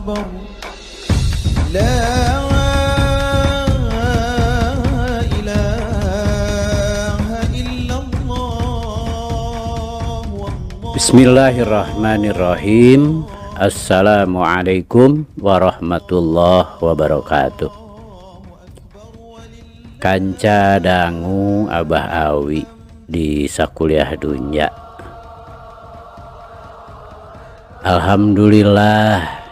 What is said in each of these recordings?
أكبر لا إله إلا الله والله. Bismillahirrahmanirrahim. Assalamualaikum warahmatullahi wabarakatuh. Kanca dangu Abah Awi di sakuliah dunya. Alhamdulillah,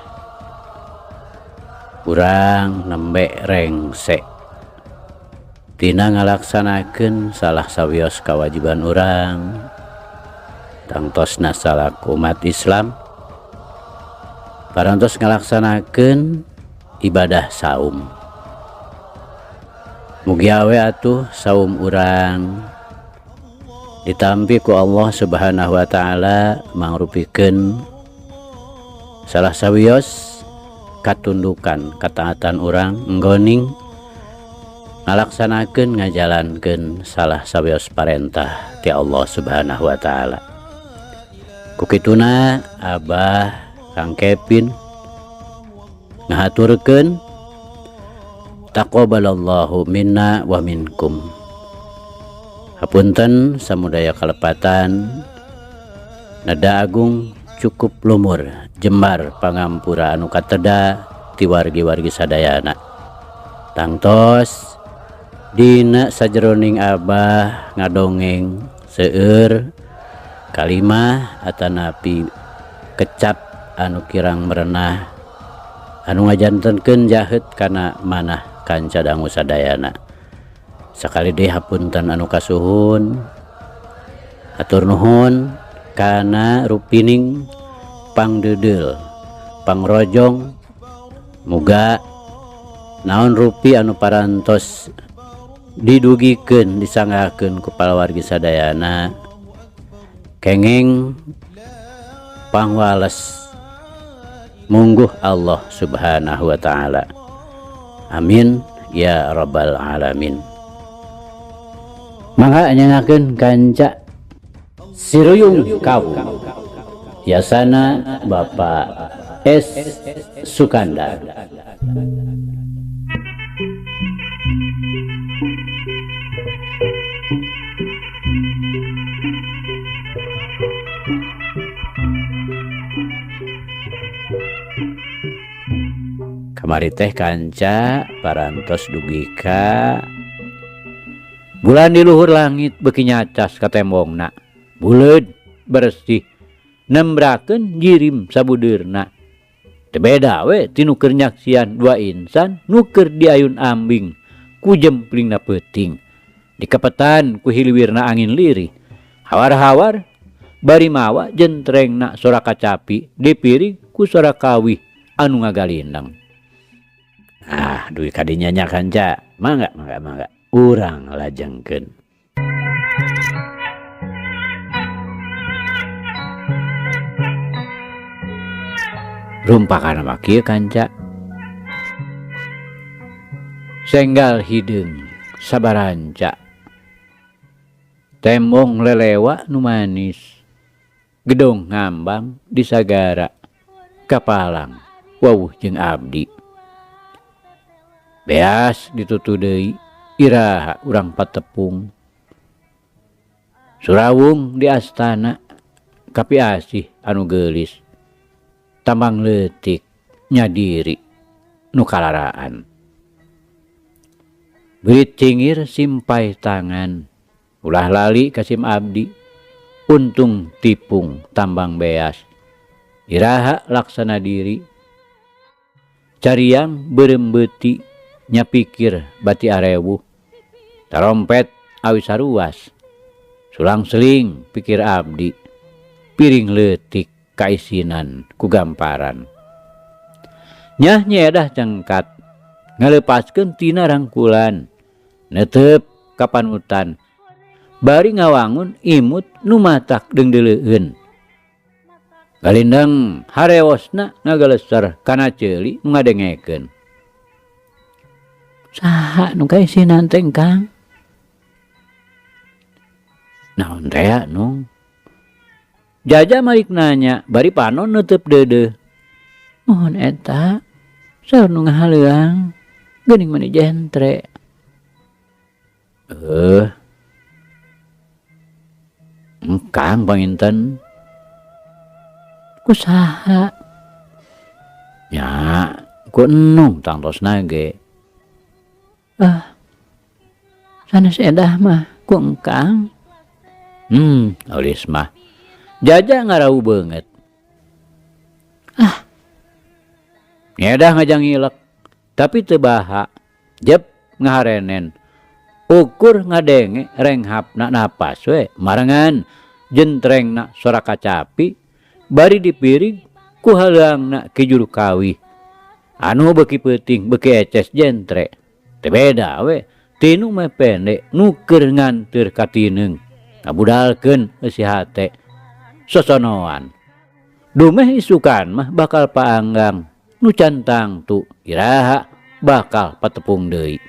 urang nembe rengse tina ngalaksanakeun salah sawios kawajiban urang, tangtosna salaku umat Islam parantos ngalaksanakeun ibadah saum. Mugi awe atuh saum urang ditampi ku Allah Subhanahu wa taala, mangrupikeun salah sawios katundukan kataatan urang nggoning ngalaksanakeun, ngajalankeun salah sawios parentah ti Allah Subhanahu wa taala. Kukituna Abah Kang Kevin ngahaturkeun taqabbalallahu minna wa minkum. Hapunten samudaya kalepatan, neda agung cukup lumur jembar pangampura anu kateda ti wargi-wargi sadayana. Tangtos dina sajeroning Abah ngadongeng seueur kalimah atanapi kecap anu kirang merenah anu ngajantenkeun jahet kana manah kanca dangu sadayana. Sakali deui hapunten anu kasuhun. Hatur nuhun kana rupining pangdeudeul pangrojong. Muga naon rupi anu parantos didugikeun, disanggakeun ku palawargi sadayana, kengeng pangwales mungguh Allah Subhanahu wa taala. Amin ya rabbal alamin. Mangga nyangakeun kanca Siruyung Kawung Yasana Bapak S Sukandar. Kamari teh kanca parantos dugi ka bulan di luhur langit beuki nyacas ka tembongna, buleud bersih nembrakeun jirim sabudeurna. Teu beda we ti nu keur nyaksian dua insan nu keur diayun ambing ku jemplingna peuting, dikepetan ku hiliwirna angin lirih hawar-hawar bari mawa jentrengna sora kacapi dipiring ku sora kawih anu ngagalindeng. Ah, duit kadinya nya kanca. Mangga, mangga, mangga. Urang lajengkeun. Rumpakan mah kieu kanca. Senggal hideung sabaranca. Tembong lelewa nu manis. Gedong ngambang di sagara. Kapalang wawuh jeung abdi. Beas ditutu deui iraha urang patepung. Surawung di astana kapi asih anu geulis. Tambang leutik nyadiri nu kalaraan. Beurit cingir simpai tangan, ulah lali kasim abdi. Untung tipung tambang beas. Iraha laksana diri. Cariang beureum beuti nya pikir bati arewuh. Tarompet awi saruas. Sulang seling pikir abdi. Piring leutik kaisinan ku gamparan. Nyah nyedah cengkat ngaleupaskeun tina rangkulan. Netep ka panutan. Bari ngawangun imut nu matak deungdeuleueun. Galindeng harewosna ngageleser kana ceuli nu ngadengekeun. Saha nu kaisinan teh, Kang? Naon tea, Nung? Jaja malik nanya bari panon neuteub deudeuh. Muhun eta saur nu ngahaleuang geuning mani jentre. Heuh. Engkang panginten. Ku saha? Nya ku Enung tangtosna ge. Ah. Sanes edah mah ku engkang. Eulis mah. Jaja ngarau beungeut. Ah. Ngedah ngajangilek tapi teu baha. Jep ngaharenen. Ukur ngadenge renghapna napas we marengan jentrengna sora kacapi bari dipirig ku haleuangna ki juru kawih. Anu beuki peuting beuki eces jentre. Teu beda we ti nu meh pende nu keur nganteur ka tineung ngabudalkeun eusi hate sosonoan. Dumeh isukan mah bakal paanggang nu can tangtu iraha bakal patepung deui.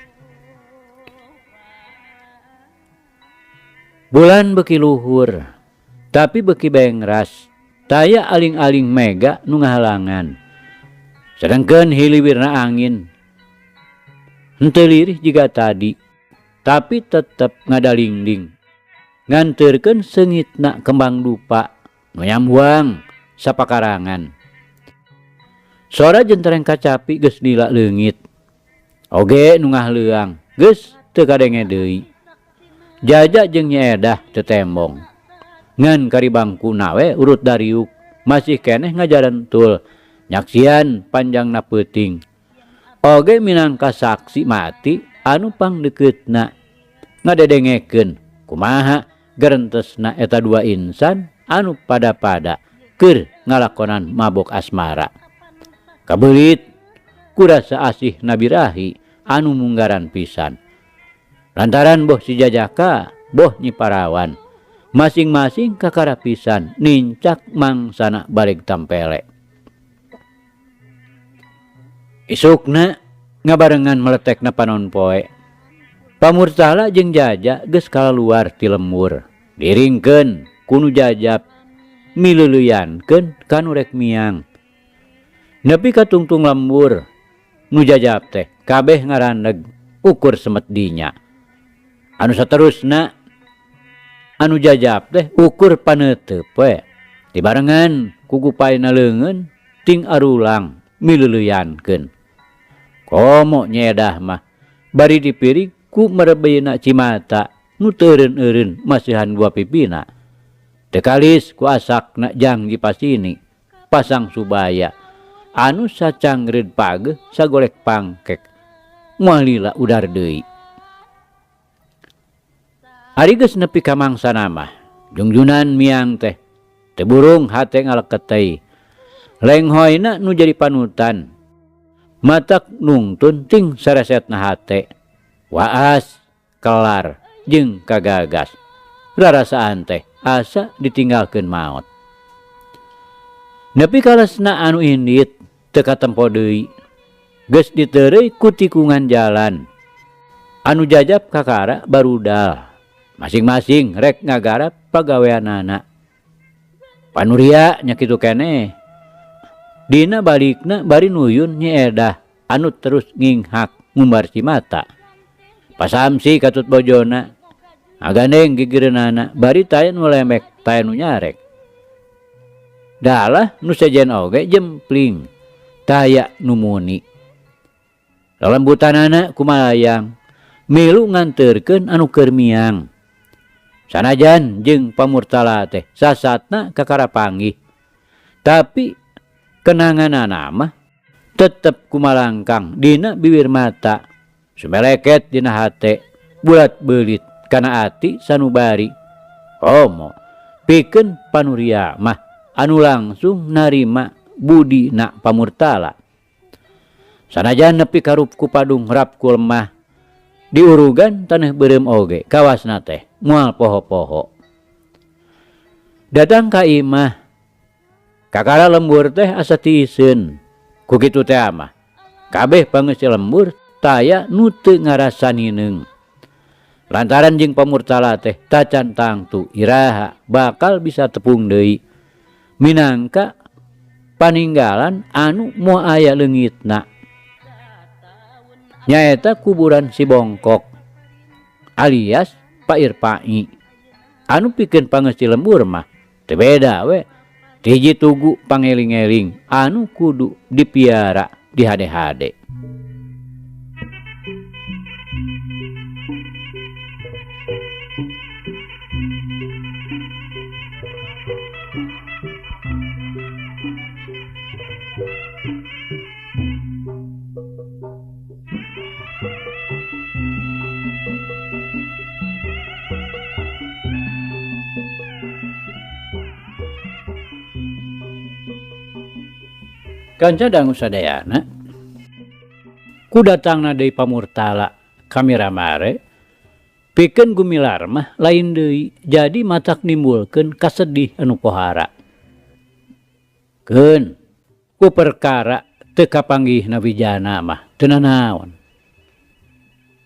Bulan beuki luhur tapi beuki bengras taya aling-aling mega nu ngahalangan. Sedengkeun hiliwirna angin henteu lirih jiga tadi tapi tetep ngadalingding nganteurkeun seungitna kembang dupa nu nyambuang sapakarangan. Sora jentereng kacapi geus lila leungit. Oge nu ngahleuang geus teu kadenge deui. Jaja jeung Nyi Edah teu tembong. Ngan kari bangkuna we urut dariuk masih keneh ngajarentul nyaksian panjangna peuting. Oge minangka saksi mati anu pangdekeutna ngadedengekeun kumaha gerentesna eta dua insan anu pada-pada keur ngalakonan mabok asmara. Kabeulit kurasa asih nabirahi anu munggaran pisan. Lantaran boh si Jajaka boh Nyi Parawan masing-masing kakara pisan nincak mangsana balik tampele. Isukna ngabarengan meletekna panon poe. Pamurtala jeung Jaja geus kalaluar ti lembur. Diringkeun ku nu jajap mileuleyankeun ka nu rek miang. Nepi ka tungtung lembur nu jajap teh kabeh ngarandeg ukur semet dinya. Anu saterusna anu jajap teh ukur paneuteup we. Dibarengan ku gupaina leungeun ting arulang mileuleyankeun. Komo Nyi Edah mah bari dipirig ku merebeuna cimata nu teu eureun-eureun masihan dua pipina. Teu kalis ku asakna jang dipasini pasang subaya anu sacangreud pageuh sagolek pangkek moal lila udar deui. Ari geus nepi ka mangsana mah jungjunan miang teh teu burung hate ngaleketei. Lenghoyna nu jadi panutan matak nungtun ting saresetna hate waas kelar jeung kagagas. Rarasaan teh asa ditinggalkeun maot. Nepi kalesna anu indit teu katempo deui. Geus diteureuy ku tikungan jalan. Anu jajap kakara barudal. Masing-masing rek ngagarap pagaweanana. Panuria nya kitu keneh. Dina balikna bari nuyun Nyi Edah anu terus nginghak ngumbar cimata. Pasamsi katut bojona ngagandeng gigireunana bari taya nu lemek taya nu nyarek. Dalah nu sejen oge jempling taya nu muni. Lelembutanana kumalayang milu nganteurkeun anu keur miang. Sanajan jeung Pamurtala teh sasatna kakara panggih. Tapi kenanganana mah tetep kumalangkang dina bibir mata, sumeleket dina hate, bulat beulit kana ati sanubari. Komo pikeun panuria mah anu langsung narima budina Pamurtala. Sanajan nepi karup ku padung rap ku lemah diurugan taneuh beureum oge kawasna teh moal poho-poho. Datang ka imah kakara lembur teh asa tiiseun. Ku kitu teh mah kabeh pangeus lembur taya nu teu ngarasa nineung. Lantaran jeung Pamurtala teh tacan tangtu iraha bakal bisa tepung deui. Minangka Paninggalan anu moal aya leungitna. Nyaeta kuburan si Bongkok alias Pak Irpai. Anu pikeun pangeusi lembur mah teu beda we. Ti hiji tugu pangeling-eling anu kudu dipiara di hade-hade. Kanca dangu sadayana ku datangna deui pamurtala ka Miramare pikeun Gumilar mah lain deui jadi matak nimbulkeun kasedih anu pohara. Keun ku perkara teu kapanggihna Wijana mah teu nanaon.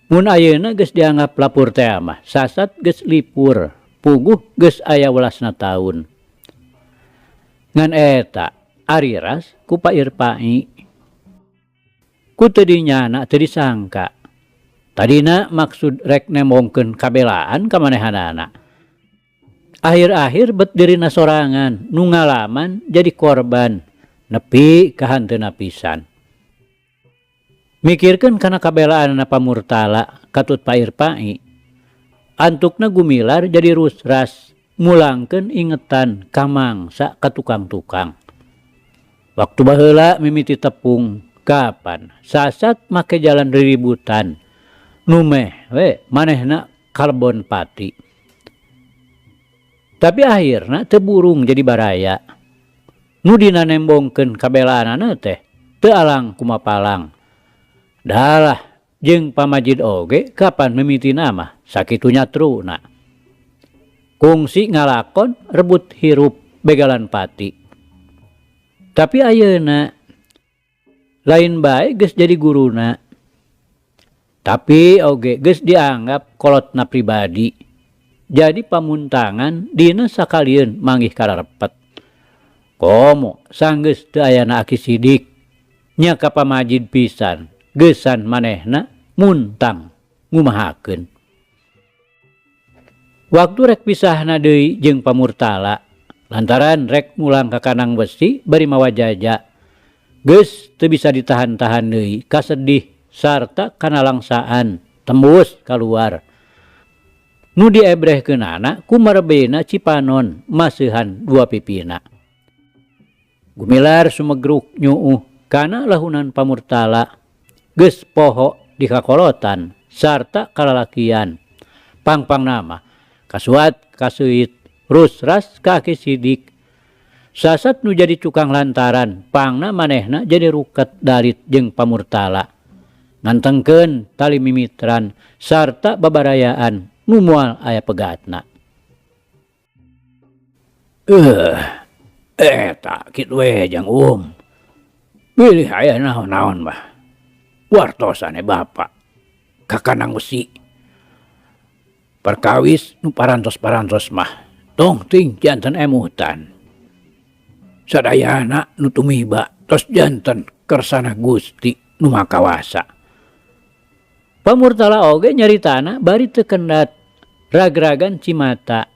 Mun ayeuna geus dianggap lapur teh mah sasat geus lipur puguh geus aya welasna taun. Ngan eta ari ras ku Pak Irpai. Ku teu dinyana teu disangka. Tadina maksud rek nembongkeun kabelaan ka manehanana. Akhir-akhir bet dirina sorangan nu ngalaman jadi korban nepi ka hanteuna pisan. Mikirkeun kana kabelaanna pamurtala katut Pak Irpai. Antukna Gumilar jadi rusras mulangkeun ingetan ka mangsa ka tukang-tukang. Waktu baheula mimiti tepung kapan sasat make jalan riributan numeh we manehna kalebon pati. Tapi akhirna teu burung jadi baraya. Nu dina nembongkeun kabelaanana teh teu alang kumapalang. Dalah jeung pamajid oge kapan mimitina mah sakitu nyatruna. Kungsi ngalakon rebut hirup begalan pati. Tapi ayeuna lain bae geus jadi guruna. Tapi oge geus dianggap kolotna pribadi. Jadi pamuntangan dina sakalieun manggih kararepet. Komo sanggeus teu ayana Aki Sidik nya ka pamajid pisan geusan manehna muntang ngumahakeun. Waktu rek pisahna deui jeung pamurtala lantaran rek mulang ka Kanang Besi bari mawa jaja geus teu bisa ditahan-tahan deui kasedih sarta kanalangsaan tembus kaluar. Nu diebrehkeunana ku marebena Cipanon maseuhan dua pipina. Gumilar sumegruk nyuuh kana lahunan pamurtala geus poho di kakolotan sarta kalalakian. Pangpang nama kasuat kaseuit rusras ka Aki Sidik. Sasat nu jadi cukang lantaran pangna manehna jadi ruket dalit jeung pamurtala. Ngantengkeun tali mimitran sarta babarayaan nu moal aya pegatna. Eta kitu we jang um. Bilih aya naon-naon mah. Wartosane bapa ka Kanang Besi. Perkawis nu parantos-parantos mah tong ting janten emutan. Sadayana nu tumiba tos janten kersana Gusti nu Makawasa. Pamurtala oge nyaritana bari teu kendat ragragan cimata.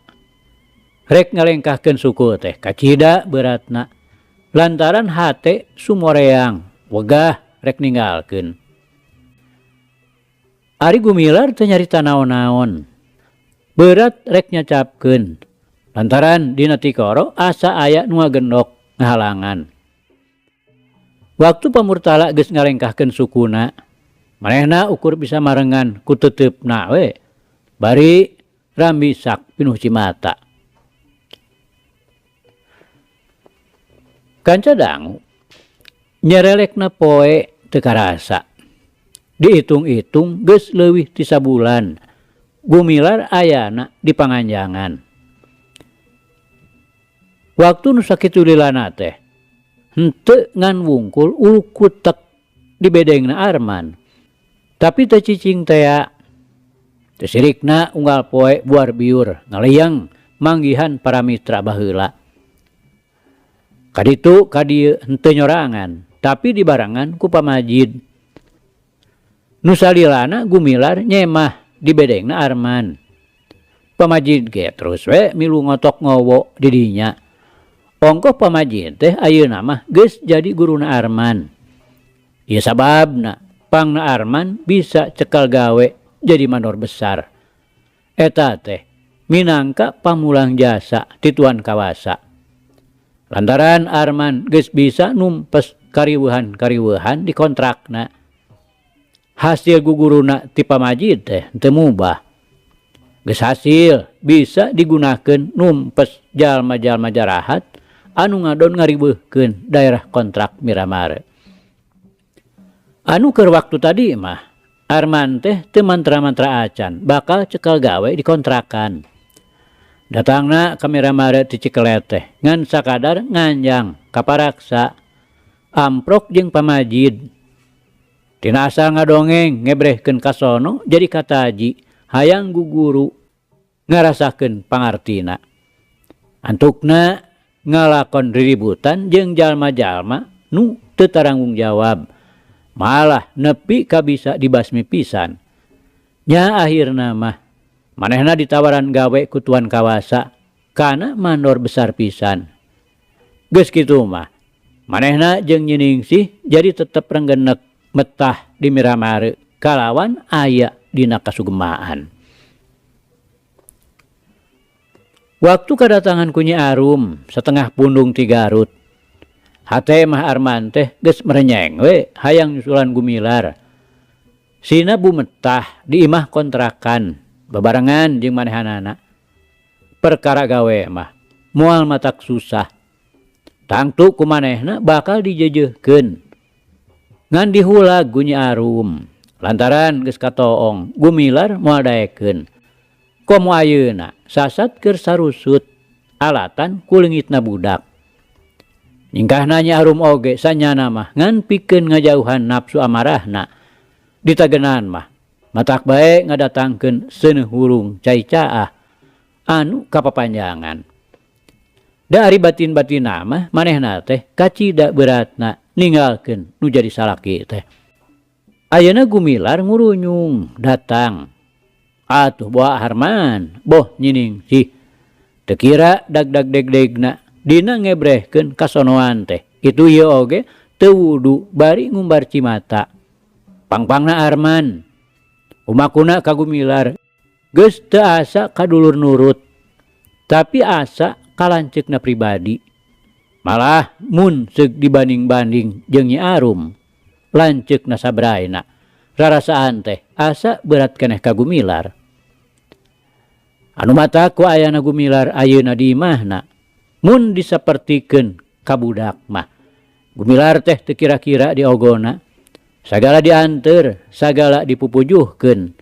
Rek ngalengkahkeun suku teh kacida beratna lantaran hate sumoreang wegah rek ninggalkeun. Ari Gumilar teu nyarita naon-naon. Berat rek nyacapkeun lantaran dina tikoro asa aya nu ngagendok ngahalangan. Waktu pamurtala geus ngalengkahkeun sukuna, manehna ukur bisa marengan ku teuteup-na we bari rambisak pinuh cimata. Kanca dangu nyerelekna poe teu karasa. Dihitung-hitung geus leuwih ti sabulan Gumilar ayana di Panganjangan. Waktu nu sakitu lilana teh henteu ngan wungkul ulu kutek di bedengna Arman. Tapi teu cicing tea. Teu sirikna unggal poe buar biur ngaleyeng manggihan para mitra baheula. Kaditu ka dieu henteu nyorangan, tapi dibarengan ku pamajid. Nu salilana Gumilar nyemah di bedengna Arman. Pamajid ge terus we milu ngotok ngowo di dinya. Ongkoh pamajid teh ayeuna mah geus jadi guruna Arman. Ieu sababna pangna Arman bisa cekal gawe jadi mandor besar. Eta teh minangka pamulang jasa ti Tuan Kawasa. Lantaran Arman geus bisa numpes kariweuhan-kariweuhan di kontrakna. Hasil guguruna ti pamajid teh teu mubah. Geus hasil bisa digunakeun numpes jalma-jalma jarahat anu ngadon ngariweuhkeun daerah kontrak Miramare. Anu keur waktu tadi mah Arman teh teu mantra-mantra acan bakal cekal gawe di kontrakan. Datangna ka Miramare ti Cikelet teh ngan sakadar nganjang kaparaksa amprok jeung pamajid. Tina asal ngadongeng ngebrehkeun kasono jadi kataji hayang guguru ngarasakeun pangartina. Antukna ngalakon riributan jeung jalma-jalma nu teu taranggung jawab. Malah nepi ka bisa dibasmi pisan. Nya akhirna mah manehna ditawaran gawe ku Tuan Kawasa kana mandor besar pisan. Geus kitu mah manehna jeung Nyi Ningsih jadi tetep renggenek metah di Miramare kalawan aya dina kasugemaan. Waktu kadatangan ku Nyi Arum setengah pundung ti Garut. Hate mah Arman teh geus merenyeng we hayang nyusulan Gumilar. Sina bumetah di imah kontrakan babarengan jeung manehanana. Perkara gawe mah moal matak susah. Tangtu ku manehna bakal dijejeuhkeun. Ngan dihulag ku Nyi Arum lantaran geus katoong Gumilar moal daekeun. Komo ayeuna sasat keur sarusut alatan ku leungitna budak. Nyingkahna Nyi Arum oge sanyana mah ngan pikeun ngajauhan nafsu amarahna. Ditagenan mah matak bae ngadatangkeun seuneuh hurung cai caah anu kapapanjangan. Da ari batin-batinna mah manehna teh kacida beratna ninggalkeun nu jadi salaki teh. Ayeuna Gumilar ngurunyung datang. Atuh boh Arman, boh Nyi Ningsih. Teu kira dag-dag deg-degna dina ngebrehkeun kasonoan teh. Kitu ieu oge teu wudu bari ngumbar cimata. Pangpangna Arman, umakuna ka Gumilar geus teu asa kadulur nurut, tapi asa kalanceukna pribadi. Malah mun seug dibanding-banding jeung Nyi Arum, lanceukna sabraina. Rarasaan teh asa berat keneh ka Gumilar. Anu mata ku ayana Gumilar ayeuna di imahna, mun disapertikeun ka budak mah. Gumilar teh teu kira-kira diogona, sagala dianteur, sagala dipupujuhkeun.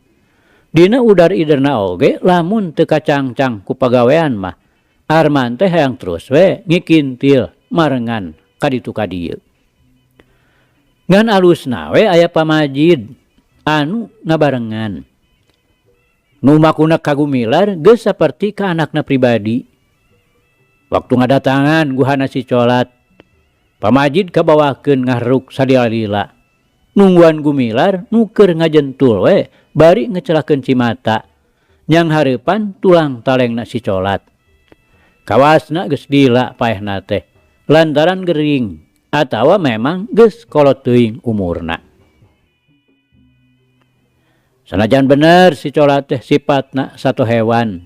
Dina udar iderna oge lamun teu kacangcang ku pagawean mah, Arman teh hayang terus we ngikintil marengan ka ditu ka dieu. Ngan alusna we aya pamajid anu ngabarengan. Nu makuna ka Gumilar geus saperti ka anakna pribadi. Waktu ngadatangan guhana si Colat, pamajid kabawakeun ngahruk sadilila. Nungguan Gumilar nu keur ngajentul we bari ngecelakeun cimata. Nyang hareupan tulang talengna si Colat. Kawasna geus lila paehna teh lantaran gering atawa memang geus kolot teuing umurna. Sanajan bener si Colat teh sifatna satu hewan.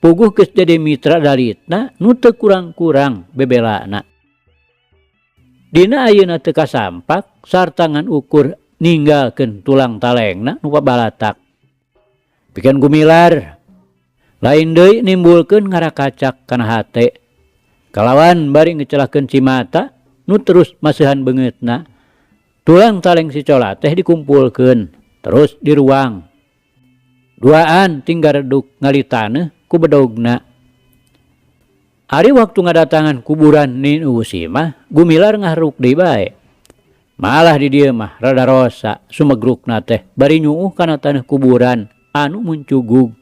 Puguh geus jadi mitra dalitna nu teu kurang-kurang bebelana. Dina ayeuna teu kasampak sarta ngan ukur ninggalkeun tulang talengna nu pabalatak. Pikeun Gumilar lain deui nimbulkeun ngarakacak kana hate. Kalawan bari ngecelahkeun cimata nu terus maseuhan beungeutna. Tulang taleng si Colat teh dikumpulkeun terus diruang. Duaan tinggal reduk ngali taneuh ku bedogna. Ari waktu ngadatangan kuburan Nin Usi mah Gumilar ngahruk deui bae. Malah di dieu mah rada rosa sumegrukna teh bari nyuuh kana taneuh kuburan anu muncugug.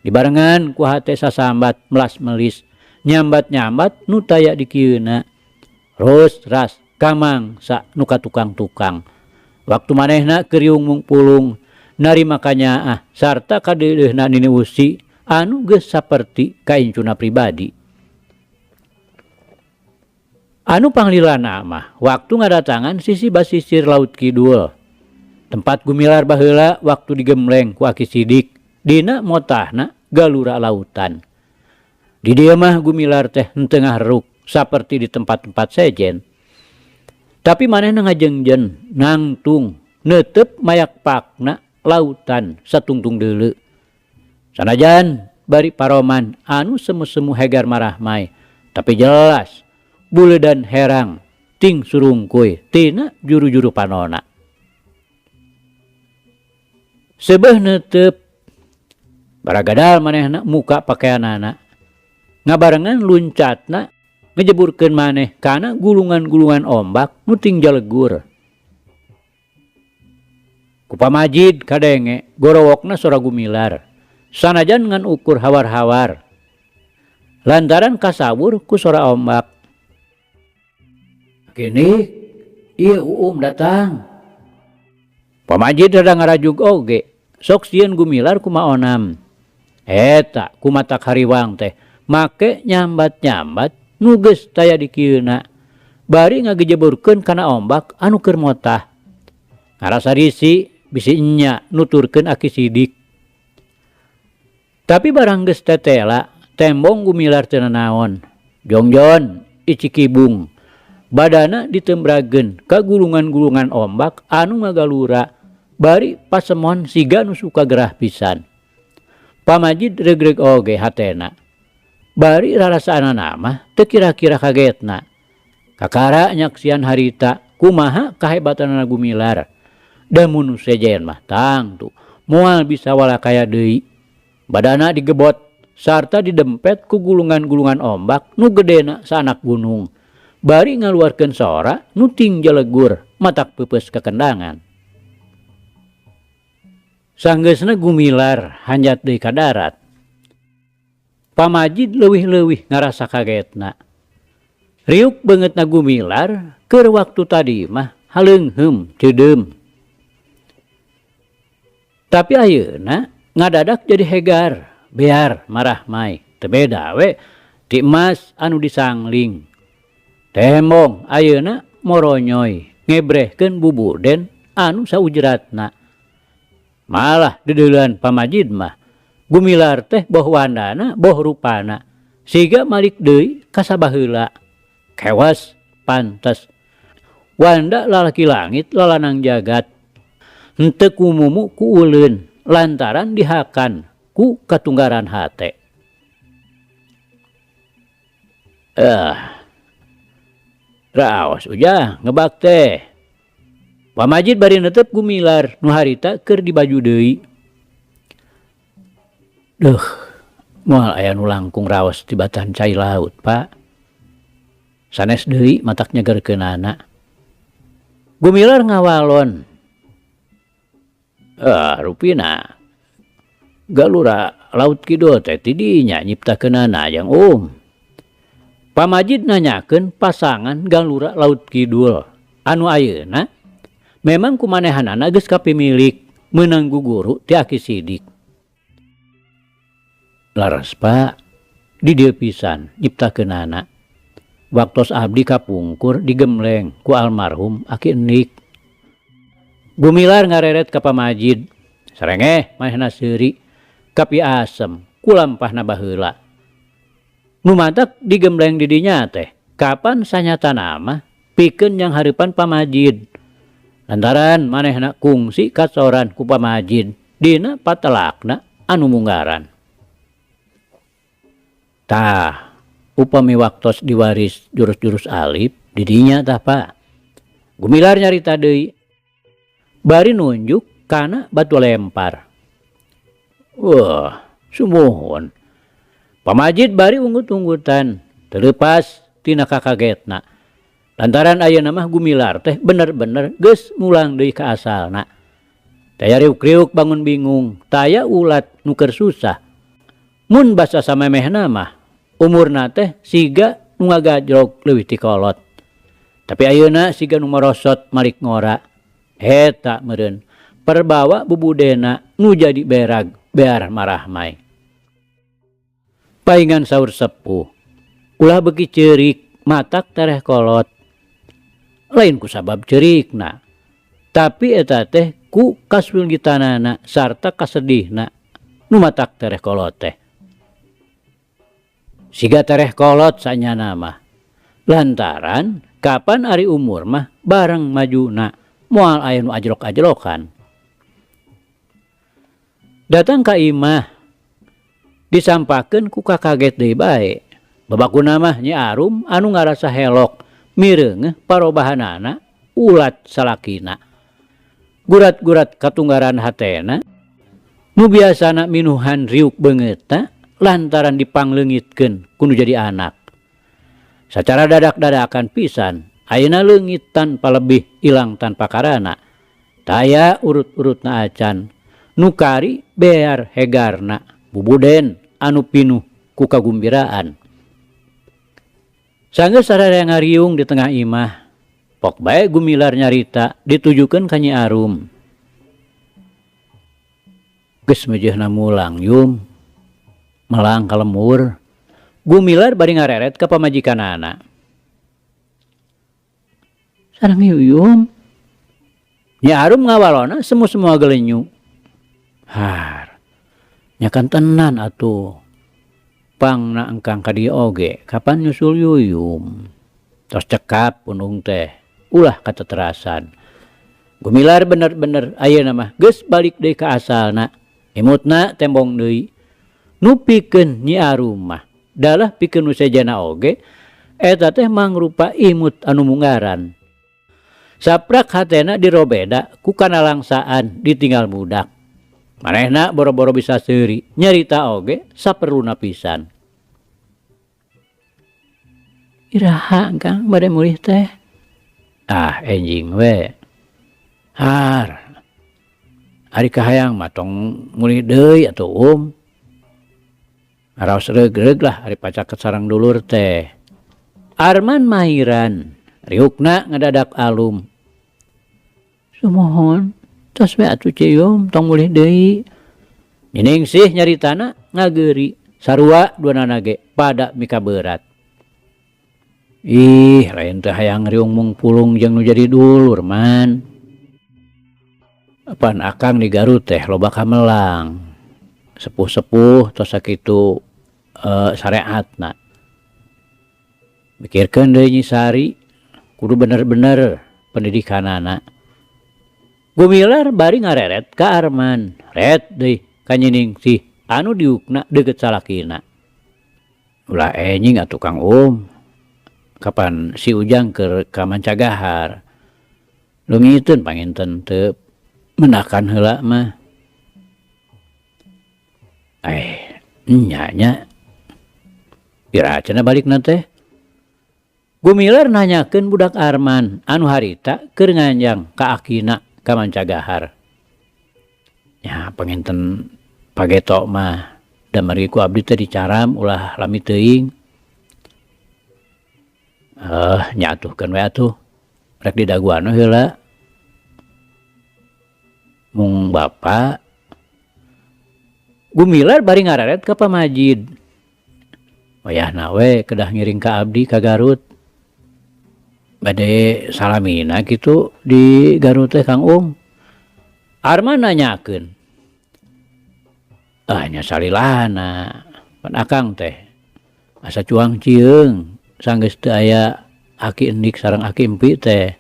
Dibarengan ku hate sasambat melas-melis, nyambat-nyambat nu taya dikieuna. Rus ras kamangsa nu ka tukang-tukang. Waktu manehna keur riung mungpulung narima kanyaah sarta kadeudeuhna Nini Usi anu geus saperti kaincuna pribadi. Anu panglilana mah waktu ngadatangan sisi basisir Laut Kidul. Tempat Gumilar baheula waktu digembleng ku Aki Sidik dina motahna galura lautan. Di dieu mah Gumilar teh henteu ngaharuk saperti di tempat-tempat sejen. Tapi manehna ngajengjen nangtung neuteup mayak pakna lautan satungtung deuleu. Sanajan bari paroman anu semu-semu hegar marahmai, tapi jelas buleudan herang ting surungkuy tina juru-juru panona. Seubeuh neuteup baragadal manehna muka pakeanana ngabarengan luncatna ngejeburkeun maneh kana gulungan-gulungan ombak nu ting jalegur. Ku pamajid kadenge gorowokna sora Gumilar sanajan ngan ukur hawar-hawar lantaran kasawur ku sora ombak. Kini ieu Uum datang. Pamajid rada ngarajug oge sok sieun Gumilar kumaonam. Eta kumatak hariwang teh make nyambat-nyambat nu geus taya dikieuna bari ngagejeburkeun kana ombak anu keur motah. Ngarasa risi bisi enya nuturkeun Aki Sidik. Tapi barang geus tetela tembong Gumilar teu nanaon. Jongjon icikibung badana ditembrageun ka gulungan-gulungan ombak anu ngagalura bari pasemon siga nu suka gerah pisan. Pamajid regreg oge hatena. Bari rarasaanana mah teu kira-kira kagetna. Kakara nyaksian harita kumaha kahebatanana Gumilar. Da mun nu sejen mah tangtu moal bisa walakaya deui. Badana digebot sarta didempet ku gulungan-gulungan ombak nu gedena saanak gunung. Bari ngaluarkeun sora nu ting jalegur matak peupeus kakendangan. Sanggeusna Gumilar hanjat deui ka darat. Pamajid leuwih-leuwih ngarasa kagetna. Riuk beungeutna Gumilar keur waktu tadi mah haleungheum ceudeum. Tapi ayeuna ngadadak jadi hegar, bear marahmai, teu beda we ti emas anu disangling. Tembong ayeuna moronyoy ngebrehkeun bubuden anu saujratna. Malah deudeuleun pamajid mah Gumilar teh boh wandana boh rupana siga malik deui ka sabaheula. Kewas pantes wanda lalaki langit lalanang jagat henteu kumumu ku uleun lantaran dihakan ku katunggaran hate. Raos ujang ngebak teh. Pamajid bari netep Gumilar nu harita keur dibaju deui. Duh, moal aya nu langkung raos tibatan cai laut, Pak. Sanes deui matak nyegerkeunana. Gumilar ngawalon. Rupina galura laut kidul teh ti dinya nyiptakeunana jang Um. Pamajid nanyakeun pasangan galura laut kidul anu ayeuna memang kumanehanana geus kapimilik meunang guguru ti Aki Sidik. Laras Pak, di dieu pisan nyiptakeunana. Waktos abdi kapungkur digembleng ku almarhum Aki Enik. Gumilar ngareret ka pamajid, sarengeh manehna seuri kapi asem ku lampahna baheula. Nu matak digembleng di dinya teh kapan sanyatana mah pikeun jang hareupan pamajid. Lantaran manehna kungsi kacoran ku pamajid dina patelakna anu munggaran. Tah, upami waktos diwaris jurus-jurus alif di dinya tah Pak. Gumilar nyarita deui. Bari nunjuk kana batu lempar. Wah, sumuhun. Pamajid bari unggut-unggutan, terlepas tina kakagetna. Lantaran ayeuna mah Gumilar teh bener-bener geus ngulang deui ka asalna. Taya riuk-riuk bangun bingung, taya ulat nu keur susah. Mun basa samemehna mah umurna teh siga nu ngagajrog leuwih ti kolot. Tapi ayeuna siga nu morosot malik ngora. Eta meureun perbawa bubudena nu jadi berag bear marahmai. Paingan saur sepuh. Ulah beuki ceurik matak tereh kolot. Lain ku sabab ceurikna. Tapi eta teh ku kaswilgitanana sarta kasedihna nu matak tereh kolot teh. Siga tereh kolot sanyana mah. Lantaran kapan ari umur mah bareng majuna moal aya nu ajlok-ajlokan. Datang ka imah disampakeun ku kakaget deui bae. Babakuna mah Nyi Arum anu ngarasa helok mireungeuh parobahanana ulat salakina. Gurat-gurat katunggaran hatena nu biasana minuhan riuk beungeutna lantaran dipangleungitkeun ku nu jadi anak. Sacara dadak-dadakan pisan ayeuna leungit tanpa lebih ilang tanpa karana. Taya urut-urutna acan nu kari bear hegarna bubuden anu pinuh ku kagumbiraan. Sanggeus sararea ngariung di tengah imah, pok bae Gumilar nyarita ditujukeun ka Nyi Arum. Geus meujeuhna mulang yum, melang ka lemur. Gumilar bari ngareret ka pamajikanana. Sareng Yuyum. Nyi Arum ngawalona semu-semua gelenyu. Har, nya kan tenan atuh. Pangna engkang ka dieu oge, kapan nyusul Yuyum. Tos cekap pundung teh, ulah kateterasan. Gumilar bener-bener ayeuna mah geus balik deui ka asalna. Imutna tembong deui. Nu pikeun Nyi Arum mah, dalah pikeun nu sejenna oge, eta teh mangrupa imut anu munggaran. Saprak hatena dirobeda ku kanalangsaan ditinggal budak. Manehna boro-boro bisa seuri, nyarita oge saperluna pisan. Iraha Kang bade mulih teh? Ah enjing we. Har. Ari kahayang mah tong mulih deui atuh Um. Raos reug-reug lah ari pacaket sareng dulur teh. Arman mahiran, riukna ngadadak alum. Sumuhun, tos we atuh Ciyum tong mulih deui. Nyiningsih nyaritana ngageuri, sarua duanana ge pada mikaberat. Ih, lain teh hayang riung mung pulung jeung nu jadi dulur man. Pan akang di Garut teh loba kamelang. Sepuh-sepuh tos sakitu sareatna. Mikirkeun deui Nyi Sari, kudu bener-bener pendidikanana. Gumilar bari ngareret ka Arman, ret deui ka Nyiningsih anu diukna deukeut salakina. Ulah enjing atuh Kang Um. Kapan si Ujang keur ka Mancagahar. Leungiteun panginten teu menakan heula mah. Nya nya. Iraha cenah balikna teh? Gumilar nanyakeun budak Arman anu harita keur nganjang ka akina ka Mancagahar. Nya panginten pageto mah da margi ku abdi teh dicaram ulah lami teuing. Nya atuhkeun we atuh. Rek didaguan we heula. Mung bapa Gumilar bari ngareret ka pamajid. Wayahna we kedah ngiring ka abdi ka Garut. Bade salamina kitu di Garut teh Kang Um. Arman nanyakeun. Ah nya salilana. Pan akang teh asa cuang cieung sanggeus teu aya aki endik sareng aki empi teh.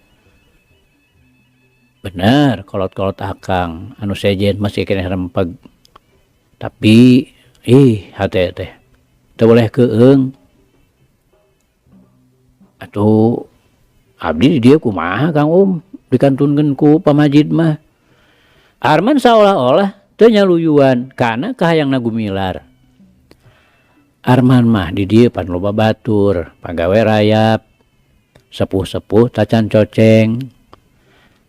Bener kolot-kolot akang anu sejen masih keneh rempeg. Tapi ih hate teh teu boleh keung. Atuh abdi di dieu kumaha Kang Um dikantunkeun ku pamajid mah. Arman saolah-olah teu nyaluyuan kana kahayangna Gumilar. Arman mah di dieu pan loba batur, pagawe rayap, sepuh-sepuh tacan coceng.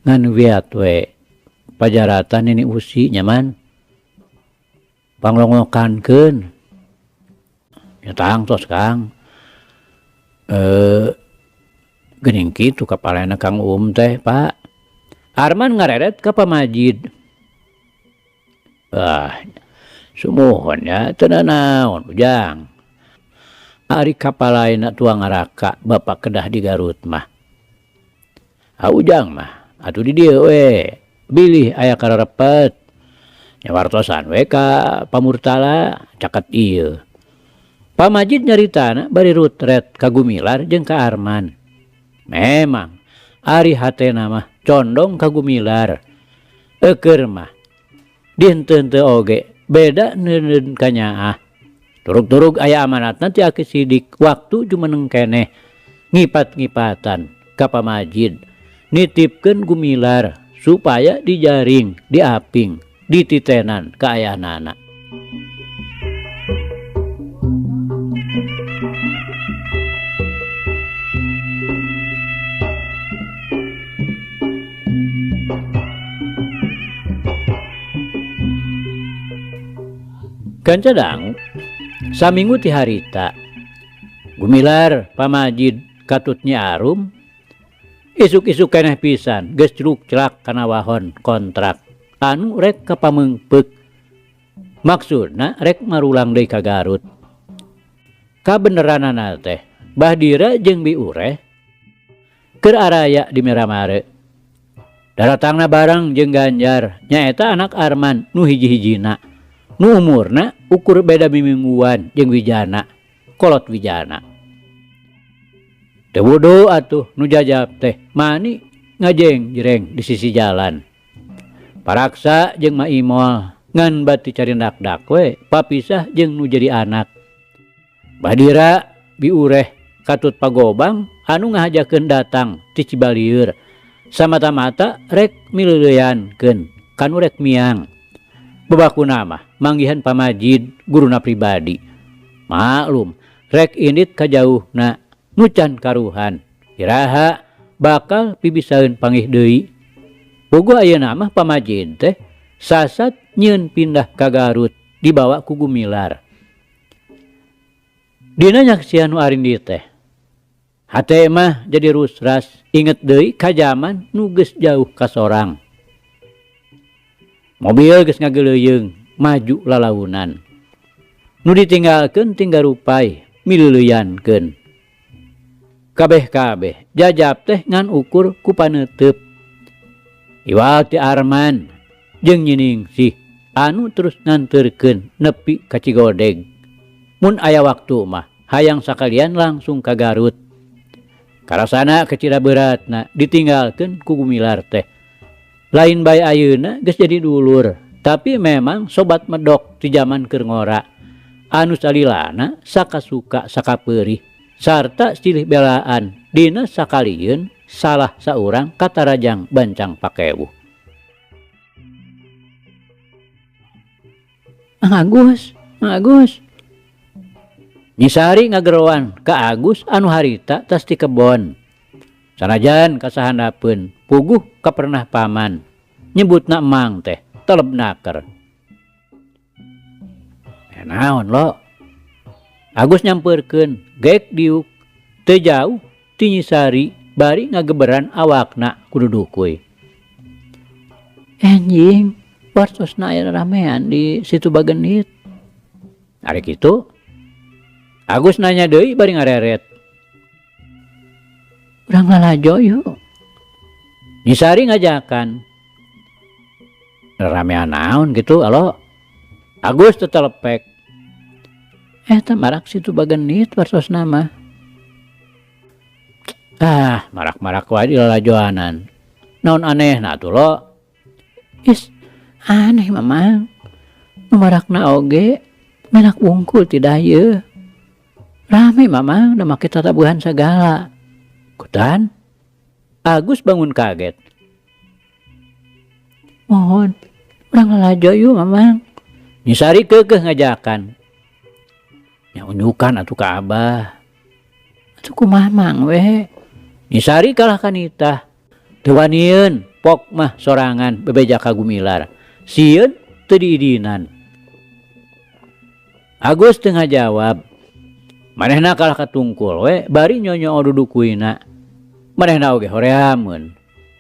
Ngan wiat we pajaratan nini usi nyaman. Panglongokankeun. Nya tangtos Kang. Geuning kitu kapalena Kang Uum teh, Pak. Arman ngareret ka pamajid. Ah, sumuhun nya teu nanaon Ujang. Ari kapalaena tuang ngaraka bapak kedah di Garut mah. Ah Ujang mah atuh di dieu we, bilih aya kararepet. Nya wartosan we ka Pa Murtala caket ieu. Pamajid nyaritana bari rutret ka Gumilar jeung ka Arman. Memang ari hatena mah condong ka Gumilar. Eukeur mah dihenteu-henteu oge beda neuneun ka nyaah. Turug-turug aya amanatna ti Aki Sidik waktu jumeneng keneh ngipat-ngipatan ka pamajid nitipkeun Gumilar supaya dijaring, diaping, dititenan ka ayahnana. Kanca dangu, saminggu ti harita, Gumilar pamajid katut Nyi Arum, isuk-isuk keneh pisan geus celuk-celak kana wahon kontrak anu rek ka Pameungpeuk. Maksudna rek marulang deui ka Garut. Kabeneranana teh Bahdira jeung Bi Ureh keur araya di Miramare. Daratangna bareng jeung Ganjar nyaeta anak Arman nu hiji-hijina. Nu umurna ukur beda mimingguan jeung Wijana, kolot Wijana. Teu wudu atuh nu jajab teh mani ngajeng jereng di sisi jalan. Paraksa jeung Ma Imol ngan bati carindak-dak we papisah jeung nu jadi anak. Badira biureh katut pagobang anu ngahajakeun datang ti Cibalieur samata-mata rek mileuleankeun kanu rek miang. Babakuna mah manggihan pamajid guruna pribadi. Maklum rek indit kajauhna nu can karuhan. Iraha bakal pibisaeun panggih deui. Puguh ayeuna mah pamajid teh sasat nyieun pindah ka Garut dibawa ku Gumilar. Dina nyaksian nu arindi teh. Hate mah jadi rusras inget deui ka jaman nu geus jauh ka sorang. Mobil geus ngageleuyeung maju lalaunan. Nu ditinggalkeun tinggal rupai mileuleyankeun. Kabeh-kabeh jajab teh ngan ukur ku paneuteub. Iwal ti Arman jeung Nyi Ningsih anu terus nganterkeun nepi ka Cigodeg. Mun aya waktu mah hayang sakalian langsung ka Garut. Karasana kecira beratna ditinggalkeun ku Gumilar teh. Lain bae ayeuna geus jadi dulur, tapi memang sobat medok ti jaman keur ngora. Anu salilana sakasuka sakapeurih sarta silih belaan dina sakalieun salah saurang katarajang bancang pakewuh. Mang Agus, Mang Agus. Nyi Sari ngageroan ka Agus anu harita tas ti kebon. Sanajan kasahandapeun puguh kapernah paman nyebutna emang teh teleb naker. Naon lo? Agus nyampeurkeun gek diuk teu jauh ti Nyi Sari bari ngageberan awakna kudu dukuy. Anjing, wartosna aya ramean di situ Bagendit. Ari kitu? Agus nanya deui bari ngareret. Urang lalajo yuk. Nyi Sari ngajakan. Ramean naon gitu alo. Agus tetelepek. Eta marak situ Bagendit wartosna mah. Ah, marak-marak wae di lalajoanan. Naon anehna atuh lo? Is, aneh mamang. Nu marakna oge menak wungkul ti dayeuh. Rame mamang da make tatabuhan sagala. Kutan? Agus bangun kaget. Mohon, urang lalajo yuk mamang. Nyi Sari keukeuh ngajakan. Nya unjukan atuh ka abah. Atuh kumaha mang we? Nyi Sari kalah ka nitah. Teu wanieun pok mah sorangan bebeja ka Gumilar. Sieun teu diidinan. Agus teu ngajawab. Manehna kalah katungkul we bari nyonyoo dudukuina. Manehna oge horeameun.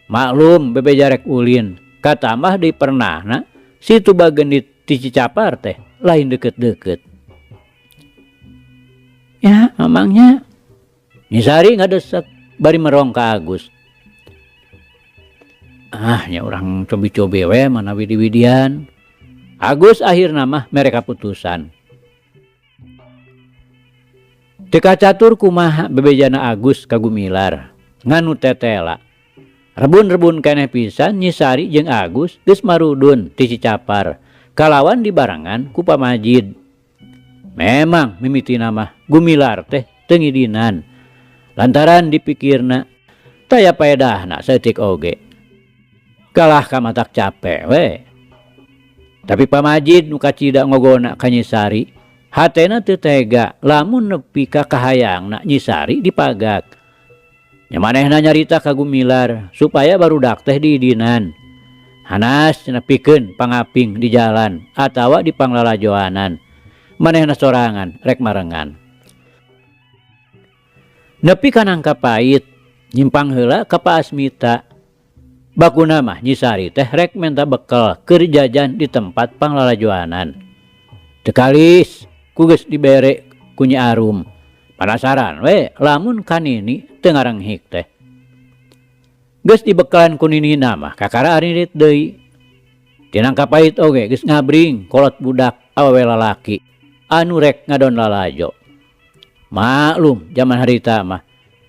Maklum bebeja rek ulin, katambah deui pernahna Situ Bagendit ti Cicapar teh lain deukeut-deukeut. Nya, Mamang nya. Nyi Sari ngadesek bari merong ka Agus. Ah, nya urang cobi-cobi we manawi diwidian. Agus akhirna mah mere kaputusan. Teu kacatur kumaha bebejana Agus ka Gumilar, ngan nu tetela. Rebun-rebun keneh pisan Nyi Sari jeung Agus geus marudun ti Cicapar kalawan dibarengan ku Pamajid. Memang mimitina mah Gumilar teh teu ngidinan lantaran dipikirna taya paedahna saeutik oge. Kalah ka matak cape we. Tapi Pamajid nu kacida ngogona ka Nyi Sari, hatena teu tega lamun nepi ka kahayangna Nyi Sari dipagak. Nya manehna nyarita ka Gumilar supaya barudak teh diidinan. Hanas cenah pikeun pangaping di jalan atawa di panglalajoanan. Manehna sorangan rek marengan. Nepi ka nangka pait, nyimpang heula ka Pa Asmita. Bakuna mah Nyi Sari teh rek menta bekel keur jajan di tempat panglalajoanan. Teu kalis ku geus dibere ku Nyi Arum. Panasaran we lamun ka nini teu ngarenghik teh. Geus dibekelan ku ninina mah kakara aririt deui. Ti nangka pait oge geus ngabring kolot budak awewe lalaki anu rek ngadon lalajo. Maklum jaman harita mah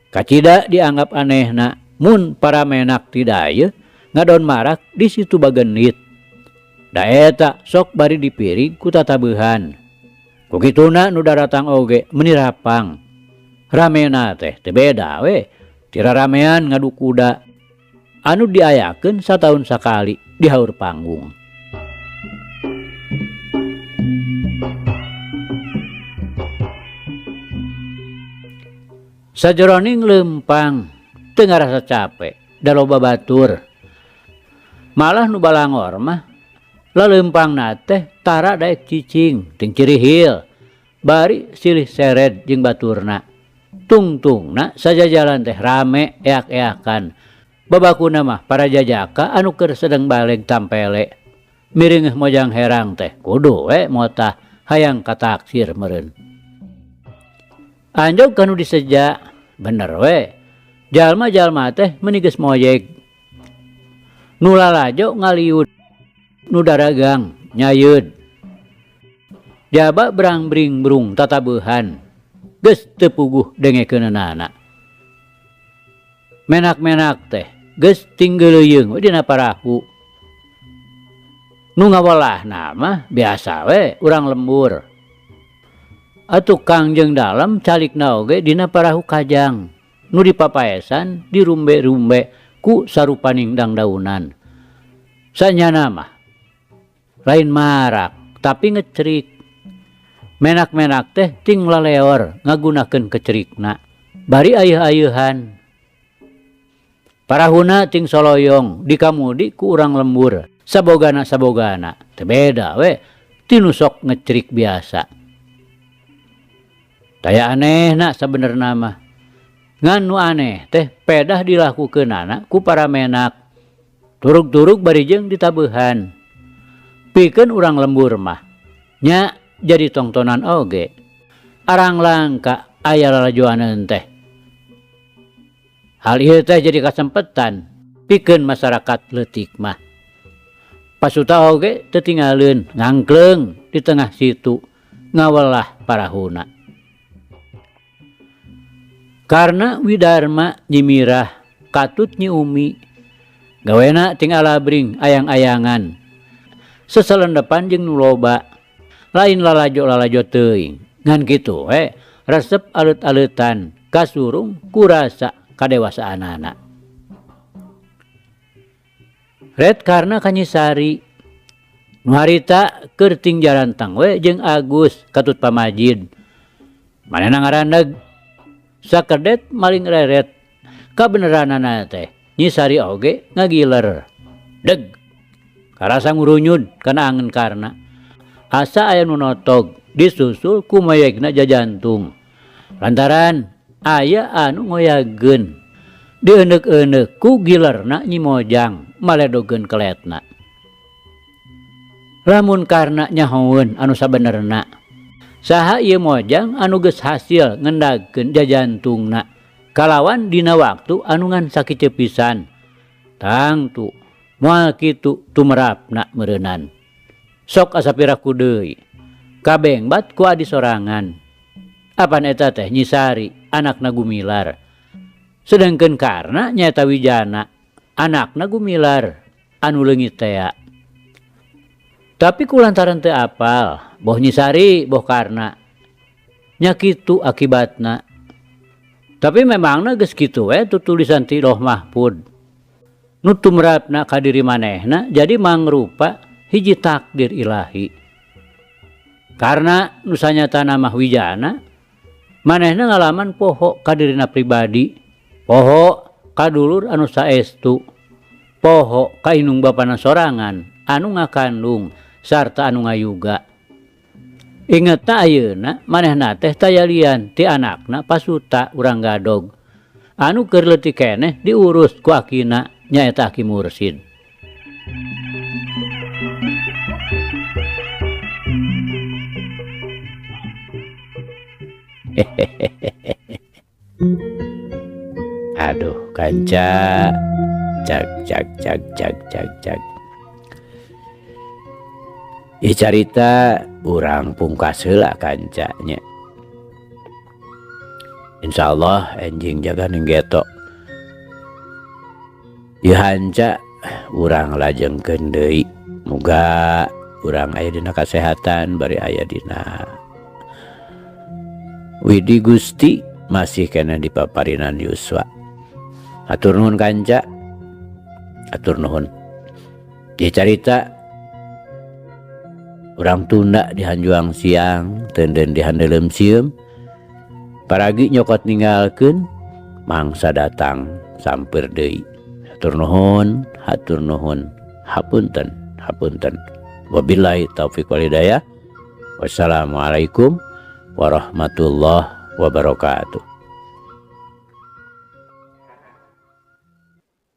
kacida dianggap anehna mun para menak ti dayeuh ngadon marak di situ Bagendit. Da eta sok bari dipirig ku tatabehan. Ku kituna nu daratang oge meni rapang. Ramena teh teu beda we ti raramean ngadu kuda anu diayakeun sataun sakali di haur panggung. Sajeroning leumpang teu ngarasa cape da loba batur. Malah nu balangor mah laleumpangna teh tara daek cicing ting cirihil bari silih sered jeung baturna. Tungtungna sajajalan teh rame eak-eakan. Babakuna mah para jajaka anu keur sedeng baleg tampele. Miringeuh mojang herang teh kudu we motah hayang kataksir meureun. Anjog kanu diseja, bener we. Jalma-jalma teh meuni geus moyeg. Nu lalajo ngaliud, nu daragang nyayeud. Jaba berang-bring-brung tatabuhan, geus teu puguh dengekeunana. Menak-menak teh geus tinggeleuyeung we dina parahu. Nu ngawalahna mah biasa we urang lembur. Atuh Kangjeng Dalem calikna oge dina parahu kajang nu dipapaesan dirumbe-rumbe ku sarupaning dangdaunan. Sanyana mah lain marak tapi ngecerik. Menak-menak teh ting laleor ngagunakeun kecerikna bari ayeuh-ayeuhan. Parahuna ting soloyong dikamudi ku urang lembur sabogana-sabogana teu beda we ti nu sok ngecerik biasa. Taya anehna sabenerna mah. Ngan nu aneh teh pedah dilakukeunana ku para menak. Turug-turug bari jeung ditabeuhan. Pikeun urang lembur mah nya jadi tongtonan oge. Arang langka aya lalajoaneun teh. Hal ieu teh jadi kasempetan pikeun masyarakat leutik mah. Pasuta oge teu tingaleun ngangkleung di tengah situ ngawelah parahuna. Karna Widarma Nyi Mirah katut Nyi Umi gawena ting alabring ayang-ayangan seselendepan jeung nu loba lain lalajo-lalajo teuing ngan kitu we resep alet-aleutan kasurung ku rasa kadewasaanana. Red karna ka Nyi Sari nu harita keur ting jarantang we jeung Agus katut Pamajid manehna ngaraneg sakedet maling reret kabeneranana teh Nyi Sari oge ngagiler deg karasa ngurunyud kana angen karna asa aya nu notog disusul ku moyegna jajantung lantaran aya anu ngoyageun Dieundek-eundek ku gilerna Nyi Mojang maledogeun keletna. Lamun Karna nyahoeun anu sabenerna, saha ieu Mojang anu geus hasil ngendagkeun jajantungna kalawan dina waktu anu ngan sakiceup pisan. Tangtu moal kitu tumerapna meureunan. Sok asa piraku deui. Kabengbat ku adi sorangan. Apan eta teh Nyi Sari anakna Gumilar. Sedengkeun Karna nyaeta Wijana anakna Gumilar anu leungit tea. Tapi kulantaran teu apal boh Nyi Sari boh Karna. Nya kitu akibatna. Tapi memangna geus kitu we tutulisan ti Loh Mahfud. Nu tumrapna ka diri manehna jadi mangrupa hiji takdir ilahi. Karna nu sanyatana mah Wijana manehna ngalaman poho ka dirina pribadi, poho ka dulur anu saestu, poho ka indung bapana sorangan anu ngakandung sarta anu ngayuga. Ingetna ayeuna manehna teh tayalian ti anakna Pasuta urang Gadog anu keur leutik keneh diurus ku akina nyaeta Aki Mursid. Aduh kanca cag cag cag cag cag cag. Ieu carita urang pungkas heula kanca nya. Insyaallah enjing jaga ning geto. Ieu hanca urang lajengkeun deui. Muga urang aya dina kasehatan bari aya dina Widi Gusti masih kena di paparinan Yuswa. Hatur nuhun kanca. Hatur nuhun. Ieu carita urang tunda di hanjuang siang, teunden di handeuleum sieum. Paragi nyokot ninggalkeun mangsa datang sampeur deui. Hatur nuhun, hatur nuhun. Hapunten, hapunten. Wabillahi taufik wal hidayah. Wassalamualaikum warahmatullahi wabarakatuh.